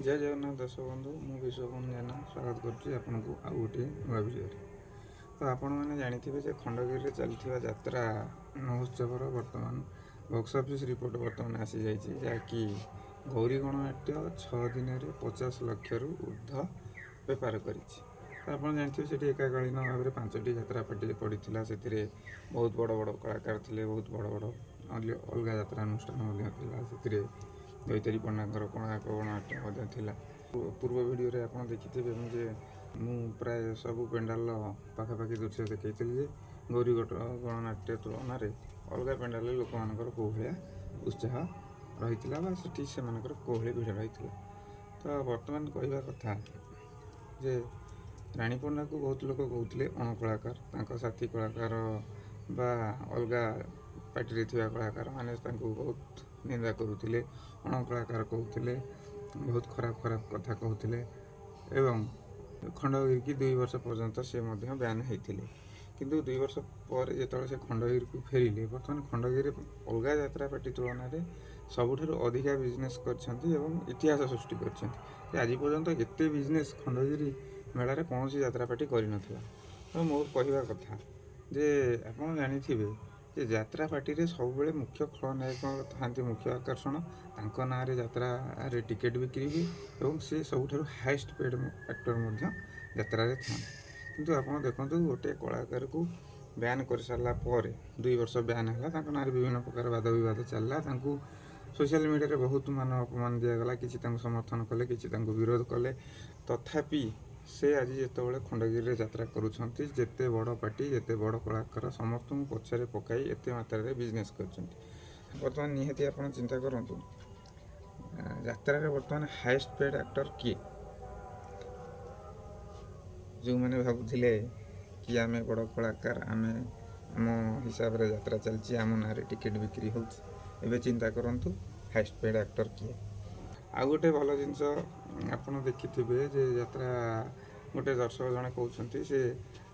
ଜୟ ଜଗନ୍ନାଥ ଦର୍ଶକ ବନ୍ଧୁ, ମୁଁ ବିଶ୍ୱବନ୍ଧୁ ଜେନା ସ୍ୱାଗତ କରୁଛି ଆପଣଙ୍କୁ ଆଉ ଗୋଟିଏ ନୂଆ ଭିଡ଼ିଓରେ। ତ ଆପଣମାନେ ଜାଣିଥିବେ ଯେ ଖଣ୍ଡଗିରିରେ ଚାଲିଥିବା ଯାତ୍ରା ମହୋତ୍ସବର ବର୍ତ୍ତମାନ ବକ୍ସ ଅଫିସ୍ ରିପୋର୍ଟ ବର୍ତ୍ତମାନ ଆସିଯାଇଛି, ଯାହାକି ଗୌରୀ ଗଣନାଟ୍ୟ 6 ଦିନରେ 50 ଲକ୍ଷରୁ ଉର୍ଦ୍ଧ୍ୱ ବେପାର କରିଛି। ତ ଆପଣ ଜାଣିଥିବେ, ସେଠି ଏକାକାଳୀନ ଭାବରେ ପାଞ୍ଚଟି ଯାତ୍ରା ପାର୍ଟି ପଡ଼ିଥିଲା। ସେଥିରେ ବହୁତ ବଡ଼ ବଡ଼ କଳାକାର ଥିଲେ, ବହୁତ ବଡ଼ ବଡ଼ ଅଲଗା ଯାତ୍ରା ଅନୁଷ୍ଠାନ ମଧ୍ୟ ଥିଲା। ସେଥିରେ ଦୈତାରୀ ପଣ୍ଡାଙ୍କର କୋଣାର୍କ ଗଣନାଟ୍ୟ ମଧ୍ୟ ଥିଲା। ପୂର୍ବ ଭିଡ଼ିଓରେ ଆପଣ ଦେଖିଥିବେ ମୁଁ ଯେ ମୁଁ ପ୍ରାୟ ସବୁ ପେଣ୍ଡାଲର ପାଖାପାଖି ଦୃଶ୍ୟ ଦେଖେଇଥିଲି ଯେ ଗୌରୀ ଗଣନାଟ୍ୟ ତୁଳନାରେ ଅଲଗା ପେଣ୍ଡାଲରେ ଲୋକମାନଙ୍କର କେଉଁ ଭଳିଆ ଉତ୍ସାହ ରହିଥିଲା ବା ସେଠି ସେମାନଙ୍କର କେଉଁ ଭଳି ଭିଡ଼ ରହିଥିଲା। ତ ବର୍ତ୍ତମାନ କହିବା କଥା ଯେ ରାଣୀ ପଣ୍ଡାକୁ ବହୁତ ଲୋକ କହୁଥିଲେ ଅଣକଳାକାର। ତାଙ୍କ ସାଥୀ କଳାକାର ବା ଅଲଗା ପାର୍ଟିରେ ଥିବା କଳାକାରମାନେ ତାଙ୍କୁ ବହୁତ ନିନ୍ଦା କରୁଥିଲେ, ଅଣକଳାକାର କହୁଥିଲେ, ବହୁତ ଖରାପ ଖରାପ କଥା କହୁଥିଲେ ଏବଂ ଖଣ୍ଡଗିରିକି 2 ବର୍ଷ ପର୍ଯ୍ୟନ୍ତ ସେ ମଧ୍ୟ ବ୍ୟାନ୍ ହେଇଥିଲେ। କିନ୍ତୁ 2 ବର୍ଷ ପରେ ଯେତେବେଳେ ସେ ଖଣ୍ଡଗିରିକୁ ଫେରିଲେ, ବର୍ତ୍ତମାନ ଖଣ୍ଡଗିରି ଅଲଗା ଯାତ୍ରା ପାର୍ଟି ତୁଳନାରେ ସବୁଠାରୁ ଅଧିକା ବିଜନେସ୍ କରିଛନ୍ତି ଏବଂ ଇତିହାସ ସୃଷ୍ଟି କରିଛନ୍ତି ଯେ ଆଜି ପର୍ଯ୍ୟନ୍ତ ଏତେ ବିଜନେସ୍ ଖଣ୍ଡଗିରି ମେଳାରେ କୌଣସି ଯାତ୍ରା ପାର୍ଟି କରିନଥିଲା। ତ ମୋ କହିବା କଥା ଯେ ଆପଣ ଜାଣିଥିବେ ଯେ ଯାତ୍ରା ପାର୍ଟିରେ ସବୁବେଳେ ମୁଖ୍ୟ ଖଳନାୟକ ଥାନ୍ତି, ମୁଖ୍ୟ ଆକର୍ଷଣ। ତାଙ୍କ ନାଁରେ ଯାତ୍ରାରେ ଟିକେଟ୍ ବିକ୍ରି ହୁଏ ଏବଂ ସେ ସବୁଠାରୁ ହାଏଷ୍ଟ ପେଡ଼୍ ଆକ୍ଟର ମଧ୍ୟ ଯାତ୍ରାରେ ଥାନ୍ତି। କିନ୍ତୁ ଆପଣ ଦେଖନ୍ତୁ, ଗୋଟେ କଳାକାରକୁ ବ୍ୟାନ୍ କରିସାରିଲା ପରେ, 2 ବର୍ଷ ବ୍ୟାନ୍ ହେଲା, ତାଙ୍କ ନାଁରେ ବିଭିନ୍ନ ପ୍ରକାର ବାଦ ବିବାଦ ଚାଲିଲା, ତାଙ୍କୁ ସୋସିଆଲ ମିଡ଼ିଆରେ ବହୁତ ମାନ ଅପମାନ ଦିଆଗଲା। କିଛି ତାଙ୍କୁ ସମର୍ଥନ କଲେ, କିଛି ତାଙ୍କୁ ବିରୋଧ କଲେ। ତଥାପି ସେ ଆଜି ଯେତେବେଳେ ଖଣ୍ଡଗିରିରେ ଯାତ୍ରା କରୁଛନ୍ତି, ଯେତେ ବଡ଼ ପାର୍ଟି, ଯେତେ ବଡ଼ କଳାକାର, ସମସ୍ତଙ୍କୁ ପଛରେ ପକାଇ ଏତେ ମାତ୍ରାରେ ବିଜନେସ୍ କରିଛନ୍ତି। ବର୍ତ୍ତମାନ ନିହାତି ଆପଣ ଚିନ୍ତା କରନ୍ତୁ, ଯାତ୍ରାରେ ବର୍ତ୍ତମାନ ହାଏଷ୍ଟ ପେଡ଼୍ ଆକ୍ଟର କିଏ? ଯେଉଁମାନେ ଭାବୁଥିଲେ କି ଆମେ ବଡ଼ କଳାକାର, ଆମେ ଆମ ହିସାବରେ ଯାତ୍ରା ଚାଲିଛି, ଆମ ନାଁରେ ଟିକେଟ୍ ବିକ୍ରି ହେଉଛି, ଏବେ ଚିନ୍ତା କରନ୍ତୁ ହାଏଷ୍ଟ ପେଡ଼୍ ଆକ୍ଟର କିଏ? ଆଉ ଗୋଟେ ଭଲ ଜିନିଷ ଆପଣ ଦେଖିଥିବେ ଯେ ଯାତ୍ରା ଗୋଟେ ଦର୍ଶକ ଜଣେ କହୁଛନ୍ତି, ସେ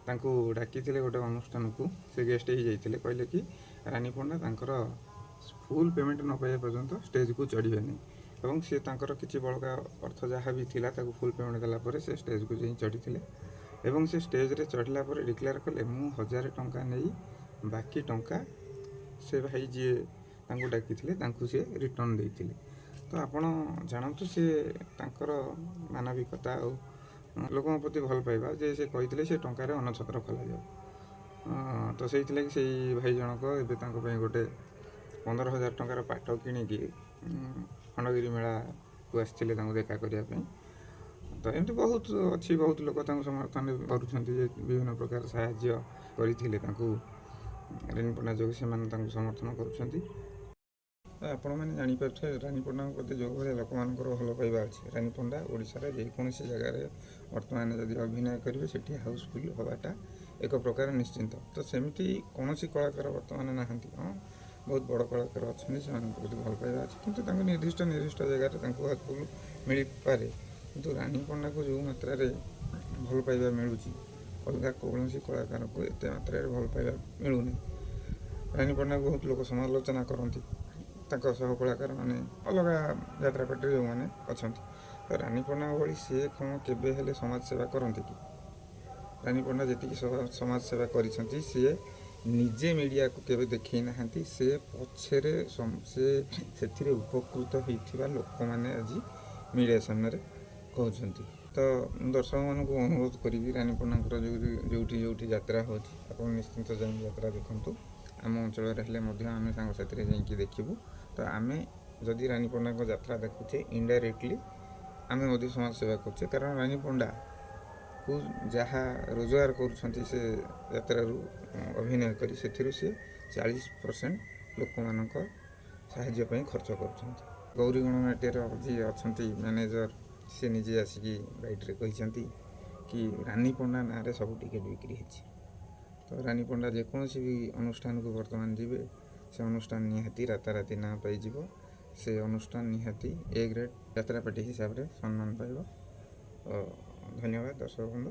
ତାଙ୍କୁ ଡାକିଥିଲେ ଗୋଟେ ଅନୁଷ୍ଠାନକୁ, ସେ ଗେଷ୍ଟ ହେଇଯାଇଥିଲେ। କହିଲେ କି ରାନୀ ପଣ୍ଡା ତାଙ୍କର ଫୁଲ୍ ପେମେଣ୍ଟ ନ ପାଇବା ପର୍ଯ୍ୟନ୍ତ ଷ୍ଟେଜକୁ ଚଢ଼ିବେନି ଏବଂ ସେ ତାଙ୍କର କିଛି ବଳକା ଅର୍ଥ ଯାହା ବି ଥିଲା, ତାକୁ ଫୁଲ୍ ପେମେଣ୍ଟ ଦେଲା ପରେ ସେ ଷ୍ଟେଜକୁ ଯାଇ ଚଢ଼ିଥିଲେ ଏବଂ ସେ ଷ୍ଟେଜରେ ଚଢ଼ିଲା ପରେ ଡିକ୍ଲେୟାର କଲେ, ମୁଁ 1000 ଟଙ୍କା ନେଇ ବାକି ଟଙ୍କା ସେ ଭାଇ ଯିଏ ତାଙ୍କୁ ଡାକିଥିଲେ, ତାଙ୍କୁ ସେ ରିଟର୍ଣ୍ଣ ଦେଇଥିଲେ। ତ ଆପଣ ଜାଣନ୍ତୁ ସେ ତାଙ୍କର ମାନବିକତା ଆଉ ଲୋକଙ୍କ ପ୍ରତି ଭଲ ପାଇବା ଯେ ସେ କହିଥିଲେ ସେ ଟଙ୍କାରେ ଅନ୍ନଛତ୍ର ଖୋଲାଯାଉ। ତ ସେଇଥିଲାଗି ସେଇ ଭାଇ ଜଣକ ଏବେ ତାଙ୍କ ପାଇଁ ଗୋଟେ 15,000 ଟଙ୍କାର ପାଟ କିଣିକି ଖଣ୍ଡଗିରି ମେଳାକୁ ଆସିଥିଲେ ତାଙ୍କୁ ଦେଖା କରିବା ପାଇଁ। ତ ଏମିତି ବହୁତ ଅଛି, ବହୁତ ଲୋକ ତାଙ୍କୁ ସମର୍ଥନ କରୁଛନ୍ତି ଯେ ବିଭିନ୍ନ ପ୍ରକାର ସାହାଯ୍ୟ କରିଥିଲେ ତାଙ୍କୁ ରାନୀ ପଣ୍ଡା ଯୋଗୁଁ, ସେମାନେ ତାଙ୍କୁ ସମର୍ଥନ କରୁଛନ୍ତି। ତ ଆପଣମାନେ ଜାଣିପାରୁଥିବେ ରାନୀ ପଣ୍ଡାଙ୍କ ପ୍ରତି ଯେଉଁ ଭଳିଆ ଲୋକମାନଙ୍କର ଭଲ ପାଇବା ଅଛି। ରାନୀ ପଣ୍ଡା ଓଡ଼ିଶାରେ ଯେକୌଣସି ଜାଗାରେ ବର୍ତ୍ତମାନ ଯଦି ଅଭିନୟ କରିବେ, ସେଠି ହାଉସଫୁଲ୍ ହେବାଟା ଏକ ପ୍ରକାର ନିଶ୍ଚିନ୍ତ। ତ ସେମିତି କୌଣସି କଳାକାର ବର୍ତ୍ତମାନ ନାହାନ୍ତି। ହଁ, ବହୁତ ବଡ଼ କଳାକାର ଅଛନ୍ତି, ସେମାନଙ୍କ ପ୍ରତି ଭଲ ପାଇବା ଅଛି, କିନ୍ତୁ ତାଙ୍କୁ ନିର୍ଦ୍ଦିଷ୍ଟ ନିର୍ଦ୍ଦିଷ୍ଟ ଜାଗାରେ ତାଙ୍କୁ ହାଉସଫୁଲ୍ ମିଳିପାରେ। କିନ୍ତୁ ରାନୀ ପଣ୍ଡାକୁ ଯେଉଁ ମାତ୍ରାରେ ଭଲ ପାଇବା ମିଳୁଛି, ଅଲଗା କୌଣସି କଳାକାରକୁ ଏତେ ମାତ୍ରାରେ ଭଲ ପାଇବା ମିଳୁନି। ରାନୀ ପଣ୍ଡାକୁ ବହୁତ ଲୋକ ସମାଲୋଚନା କରନ୍ତି, ତାଙ୍କ ସହ କଳାକାରମାନେ, ଅଲଗା ଯାତ୍ରା ପାର୍ଟିରେ ଯେଉଁମାନେ ଅଛନ୍ତି। ତ ରାନୀ ପଣ୍ଡାଙ୍କ ଭଳି ସିଏ କ'ଣ କେବେ ହେଲେ ସମାଜ ସେବା କରନ୍ତି କି? ରାନୀ ପଣ୍ଡା ଯେତିକି ସମାଜ ସେବା କରିଛନ୍ତି, ସିଏ ନିଜେ ମିଡ଼ିଆକୁ କେବେ ଦେଖେଇ ନାହାନ୍ତି। ସେ ପଛରେ ସେ ସେଥିରେ ଉପକୃତ ହେଇଥିବା ଲୋକମାନେ ଆଜି ମିଡ଼ିଆ ସାମ୍ନାରେ କହୁଛନ୍ତି। ତ ମୁଁ ଦର୍ଶକମାନଙ୍କୁ ଅନୁରୋଧ କରିବି, ରାନୀ ପଣ୍ଡାଙ୍କର ଯେଉଁଠି ଯେଉଁଠି ଯେଉଁଠି ଯାତ୍ରା ହେଉଛି, ଆପଣ ନିଶ୍ଚିନ୍ତ ଯାଇକି ଯାତ୍ରା ଦେଖନ୍ତୁ। ଆମ ଅଞ୍ଚଳରେ ହେଲେ ମଧ୍ୟ ଆମେ ସାଙ୍ଗସାଥିରେ ଯାଇକି ଦେଖିବୁ। ତ ଆମେ ଯଦି ରାନୀ ପଣ୍ଡାଙ୍କ ଯାତ୍ରା ଦେଖୁଛେ, ଇନଡାଇରେକ୍ଟଲି ଆମେ ମଧ୍ୟ ସମାଜ ସେବା କରୁଛେ। କାରଣ ରାନୀ ପଣ୍ଡାକୁ ଯାହା ରୋଜଗାର କରୁଛନ୍ତି ସେ ଯାତ୍ରାରୁ ଅଭିନୟ କରି, ସେଥିରୁ ସେ 40% ଲୋକମାନଙ୍କ ସାହାଯ୍ୟ ପାଇଁ ଖର୍ଚ୍ଚ କରୁଛନ୍ତି। ଗୌରୀ ଗଣନାଟ୍ୟର ଯିଏ ଅଛନ୍ତି ମ୍ୟାନେଜର, ସେ ନିଜେ ଆସିକି ରାଇଟ୍ରେ କହିଛନ୍ତି କି ରାନୀ ପଣ୍ଡା ନାଁରେ ସବୁ ଟିକେଟ୍ ବିକ୍ରି ହେଇଛି। ତ ରାନୀ ପଣ୍ଡା ଯେକୌଣସି ବି ଅନୁଷ୍ଠାନକୁ ବର୍ତ୍ତମାନ ଯିବେ, ସେ ଅନୁଷ୍ଠାନ ନିହାତି ରାତାରାତି ନାଁ ପାଇଯିବ। ସେ ଅନୁଷ୍ଠାନ ନିହାତି ଏ ଗ୍ରେଡ଼୍ ଯାତ୍ରା ପାର୍ଟି ହିସାବରେ ସମ୍ମାନ ପାଇବ। ତ ଧନ୍ୟବାଦ ଦର୍ଶକ ବନ୍ଧୁ।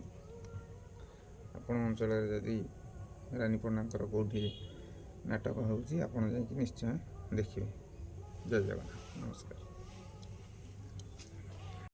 ଆପଣ ଅଞ୍ଚଳରେ ଯଦି ରାନୀ ପଣ୍ଡାଙ୍କର କେଉଁଠି ନାଟକ ହେଉଛି, ଆପଣ ଯାଇକି ନିଶ୍ଚୟ ଦେଖିବେ। ଜୟ ଜଗନ୍ନାଥ, ନମସ୍କାର।